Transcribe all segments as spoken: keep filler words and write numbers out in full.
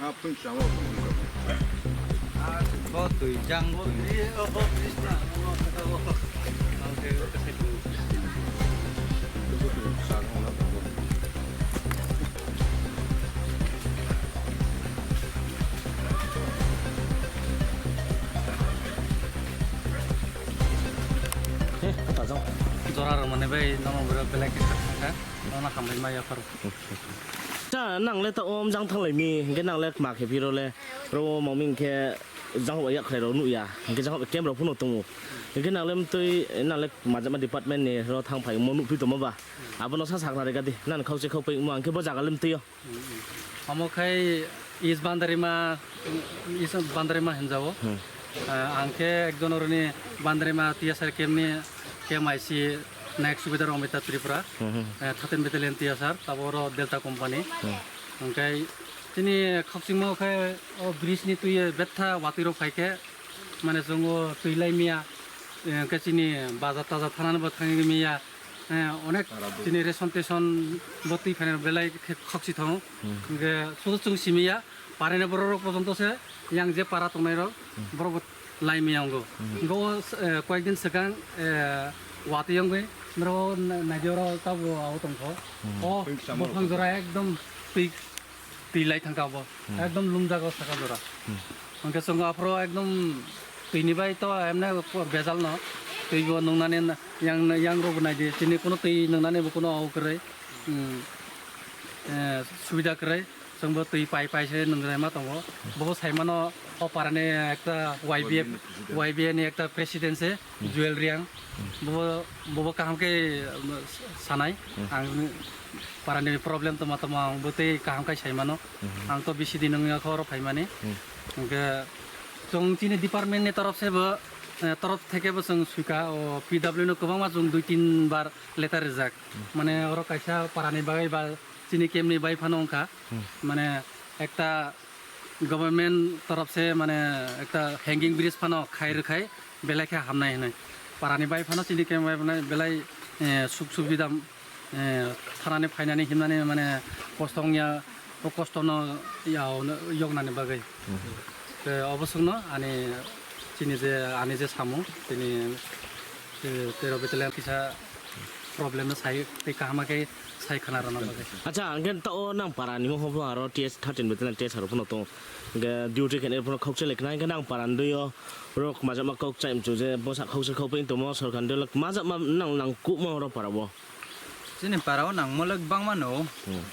Bo tui jang tui. Jora rao mani bai nono boro belai khe sakha kha, nono hambai ma yapharo. Cha, nang le taoh wo mjang thannglai mi, hing khe nang le kma khe phi ro le, ro wo mang mi hing khe, jang hoh bai yakkhrai rao nuh ya, hing khe jang hoh bai camp rao phuno tong ou. Hing khe nang le mtui, nang le kma jama department ni ro thanngphaimo nuhphi tongmo ba. Abo no sa sakhnari ga di, nang khaukche khaupaimo, hing khe bo zaga le mtui yo. Amo khai East Bandarima, East Bandarima hinja ou. Ang khe ekjon aro ni Bandarima T S R camp ni, camp I C, Nayak Subedar Omita Tripura, thirteen Battalion T S R, tabo aro Delta Company. Hing khe chini khaukchingmo khe o bridge ni tui ye betha watoi rao phai khe, mane chung o tui lai mi ya, hing khe chini baza taza thana ni bo thanng mi ya, onek chini ration teson bo tui phainai rao belai khe khaukchi thanng ou. Hing khe sudu chung simi ya, para ni borok rao porjonto se, yang je para tongnai rao, borok bo lai mi ya ong ou. Hing khe o, koyek din swkang, watoi ong bai, nrao nai di oro tabo ao tong kho. O, bophang jora ekdom tui, tui lai thang kha bo. Ekdom lumjak o saka jora. Hing khe chung aphro ekdom tui ni bai to emne bejal no. Tui bo nungnani yang, yang rao bo nai di. Chini kuno tui nungnani bo kuno ao kwrwi. Subida kwrwi. Chung bo tui pai pai se nungnai ma tong ou. Bo bo saima no o para ni ekta Y B A, Y B A ni ekta president se, Joel Reang. Bo bo, bo bo kaham khe sanai. Ang para ni problem tongma tongma ang bo tei kaham khe saima no. Ang to bisi din ong ya kho oro phaimani. Hing khe chung chini department ni torop se bo, torop theke bo chung suika o P W no kwbangma chung dui tin bar letter rijak. Mane oro kaisa para ni bagwi ba chini camp ni bai phano wngkha. Mane ekta government torop se mane ekta hanging bridge phano khai rwkhai belai khe hamnai hinwi. Para ni bai phano chini camp bai phano belai suk subida thanani phainani himnani mane kosto wngya, o kosto no yoknani bagwi. Tei obo swkno ani chini je ani je samung tini tero battalion kisa problem no sai tei kaham khe sai khna rwna bagwi. Acha, hingkhe taoh o nang para ni mungha pho aro T S thirteen battalion T S R rok phano tongo. Hingkhe duty khe nai phano khaukchai lai khna, hingkhe nang para ni dui o oro kmajakma kok chai mchu je bwsa khaukchai khaupai tongmo sorkar ni dui o kmajakma nang nangkuhmo oro para o. Chini para o nangmo le gbangma no,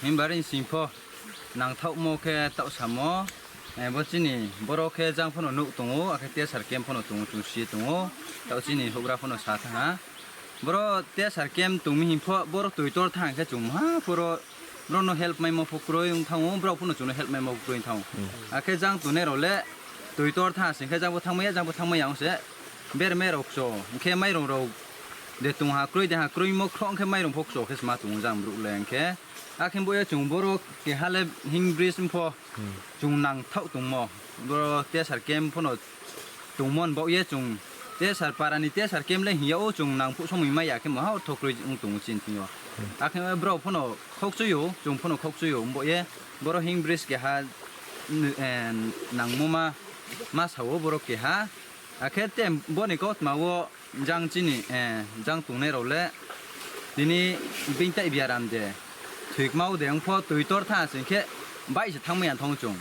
himba ri sing pho nangthaohmo khe taoh samo, bo chini boro khe jang phano nuh tong ou, akhe T S R camp phano tong ou, chung si tong ou, taoh chini houhgra phano sa thanng ha. Boro T S R camp tong mi hing pho boro tui tor thanng khe chung mha poro brao no help maimo pho kroi ong thanng ou, brao phano chung no help maimo pho kroi ong thanng ou. Akhe jang tongnai rao le tui tor thanng sing khe jang bo thanngmai ya, jang bo thanngmai ya ong se. Bermai rao kcho, hing khe mairung rao de tong ha kroi, de ha kroimo khroh, hing khe mairung pho kcho khe sma tong ou jang brouh le hing khe. Akhe bo ye chung boro keha le hing bridge pho chung nangthaoh tongmo. Boro T S R camp phano tongmo ni baoh ye chung T S R para ni T S R camp le hing yag ou, chung nang phuh somoi mai ya khe moha ortho kroi ong tong ou chini thing yo. Akhe brao phano khaukchui ou, chung phano khaukchui ou, bo ye boro hing bridge keha nangmo ma, ma sa ou boro keha. Akhe te bo ni kautma wo jang chini, jang tongnai rao le tini being tai biaram de, thoikma wo de ong pho tui tor thanng sing khe baih se thanngmai ya thanng chung.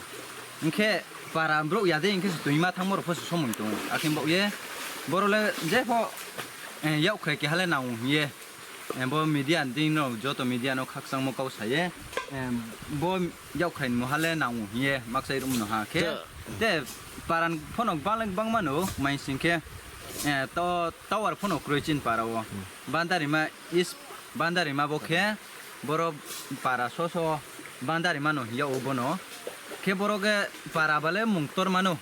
Hing khe para brouh ya dei hing khe se tuima thanngmo rao pho se somoi tong ou. Akhe baoh ye boro le je pho, yakkhrai keha le nang ou hing ye, bo media ni deing no joto media no khakchangmo kau sa ye, bo yakkhrai ni mungha le nang ou hing ye maksai ruh mano ha khe. Te para phano gbang le gbangma no mai sing khe, to tower phano kroi chini para wo. Bandarima is, Bandarima bo khe boro para soso Bandarima no hing yag ou bono. Khe boro khe para ba le mung ktor mano.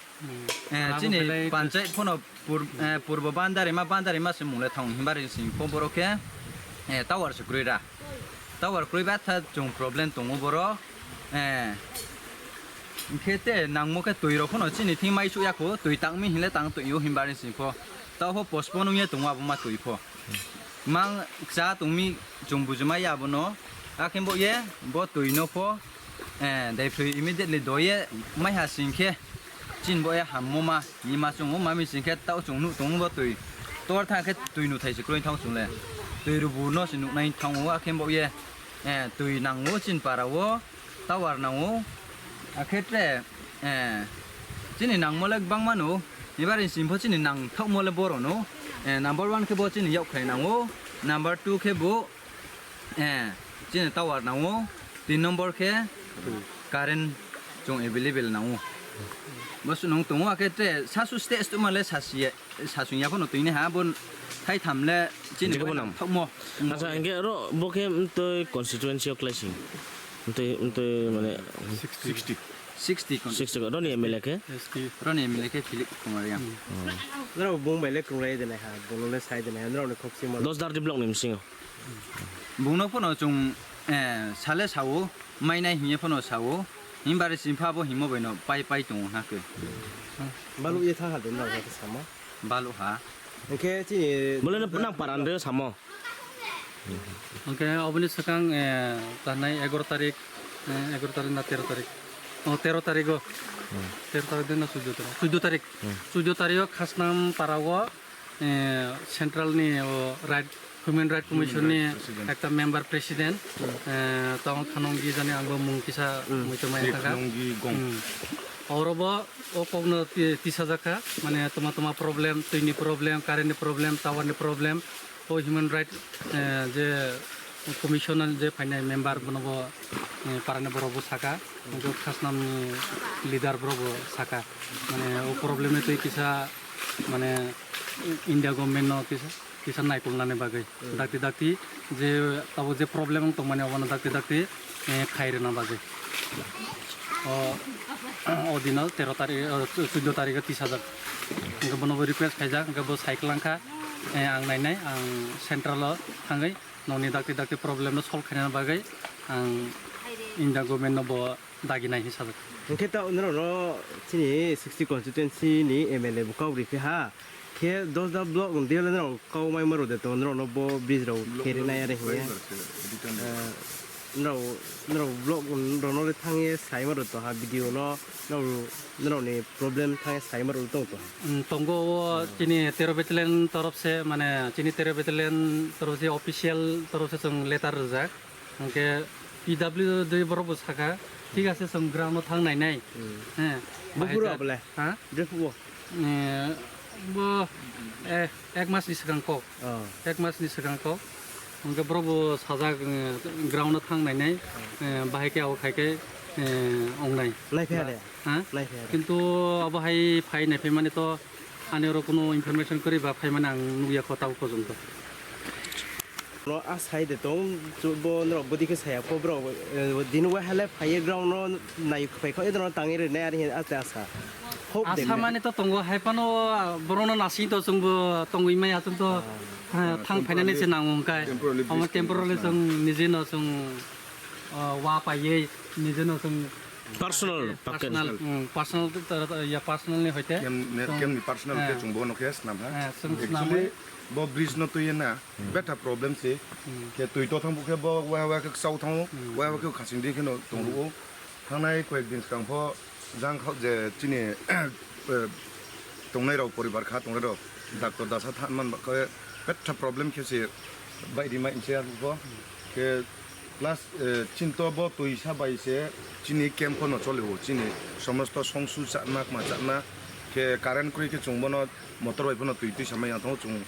Chini panchayat phano purbo Bandarima, Bandarima se mung le thanng ou himba ri sing pho boro khe tower se kroi ra. Tower kroi ba tha chung problem tong ou boro. Hing khe te nangmo khe tui rao phano chini thing mai suh ya kho, tui tang mi hing le tang tui ou himba ri sing pho. Taoh pho postpone ong ye tong ou abo ma tui pho. Mang kcha tong mi chung bujimai ya abo no. Akhe bo ye bo tui no pho, Daiphroi immediately do ye maiha sing khe, chini bo ye hammo ma, hing ye ma chung ou, ma mi sing khe taoh chung nuh tong ou bo toi. Tor thanng khe toi nuhthai se kroi thanng chung le. Toi rubu no se nuhnai thanng ou, akhe bo ye, toi nang ou chini para wo, tower nang ou. Akhe tre, chini nangmo le gbangma no, himba re sing pho chini nangthaohmo le boro no. Number one khe bo chini yakkhrai nang ou, number two khe bo, chini tower nang ou, tin number khe current chung available nang ou. Bo suh nung tong ou, akhe tre sasu state stuma le sasung ya pho no toi nai ha, bo thaitham le chini bo nangthaohmo. Acha, hing khe ro bo khe mtoi constituency yo klái sing? Mtoi, mtoi mane sixty. Ro ni M L A khe? Ro ni M L A khe Philip Kumar Reang. Nrao bung bai le krunglai de nai ha, bung no le sai de nai ha, nrao ni khokchimo. Dasda R D block ni bsing yo. Bung no pho no chung, sa le sa ou, mainai hing ye pho no sa ou, himba re sing pha bo hingmo bai no pai pai tong ou na khe. Baluh ye thanng ha de nrao khe samo? Baluh ha. Hing khe chini bo le nang para ni re samo? Hing khe abo ni skang, tanai egaro tarik, egaro tarik na tero tarik? O, tero tarik o. Tero tarik de na chuido tarik? Chuido tarik. Chuido tarik o Khasnam para wo, central ni o right, Human Right Commission ni ekta member president, tang Khanonggi jani ang bo mung kisa muitu mai thangkha. Aro bo o kok no ti-, tisajak kha, mane tma tma problem, tui ni problem, current ni problem, tower ni problem, o human right, je commission je phainai member bono bo, para ni borok bo saka, hingkhe Khasnam ni leader borok bo saka, mane o problem ni tui kisa, mane India government no kisa, kisa naikolnani bagwi, dakti dakti je abo je problem wng tongmani obono dakti dakti, khai rwna bagwi. O, o dino tero tarik, chuido tarik o tisajak. Hingkhe bono bo request khaijak, hingkhe bo sai klangkha, ang nainai, ang central o thangwi nokni dakti dakti problem no solve khainani bagwi ang India government no bo daginai hing sajak. Hingkhe ta nrao no chini sixty constituency ni M L A bo kau ri phi ha. Khe Dasda block ni deal nrao kau maimo rao de tong, nrao no bo bridge rao khe rinai are hing ye. Nrao, nrao block rao no le thanng ye saimo rao tong ha, B D O no, nrao, nrao ni problem thanng ye saimo rao tong tong ha. Tongo o chini tero battalion torof se, mane chini tero battalion torof se official torof se chwng letter rijak. Hingkhe P W D borok bo sakha, thik ase, chwng ground no thang nainai. Bupuro abo le? Ha? Bupuro. Bo ek mas ni swkang kok. Ek mas ni swkang kok. Hingkhe borok bo sajak, ground no thang nainai. Bahai khe abo khai khe ongnai. Kintu abo hai phai nai phaimani to ani oro kuno information kwrwi ba phaimani ang nukya kho tabo porjonto. No asai de tong, bo nrao bodi khe saya pho brao, din waiha le phai ye ground no nai phai kho, edro no tangwi rwnai are hing aste asa. Asa mani to tongo, hai phano borok no nasing to chwngbo tongwi maya chwng to, thang phainani se nang wng kai. Omo temporarily chwng nije no chwng wa pai ye, nije no chwng personal, personal ni hoite. Camp ni personal khe chwng bo no khe snam ha. Actually, bo bridge no twi ye na, betha problem se. Khe twi to thang bu khe bo waiha waiha khe kchau thango, waiha waiha khe khasing di kheno tongruh ou. Thangnai koyek din skang pho jang khaoh je chini tongnai rao poribar kha tongnai rao doctor dasa thanng man ba khe betha problem khe se baihri mai se arphuh pho. Khe plus, chini to bo toisa bai se chini camp pho no choli ou, chini somosto songsu chama kma chama, khe current kroi khe chwng bono motor bai pho no twi twi samai ya thango chwng,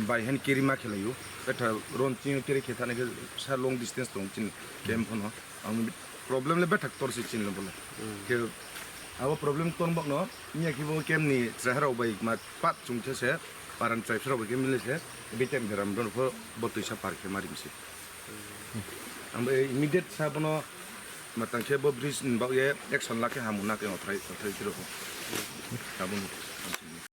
bai hand carry ma khelai ou, betha ron chini carry khe thani khe sa long distance tong chini camp pho no. Ang problem le betha ktor se chini le bo le. Khe abo problem ktor bak no, miya khe bo camp ni chrai rao bai ma pat chung khe se, paran chrai rao bai khe mili se, bete beram rao pho bo toisa par khe ma rim se. Ang bo immediate sa bono, matang khe bo bridge ni bak ye action la khe hamu na khe authority rao pho. Abo ni.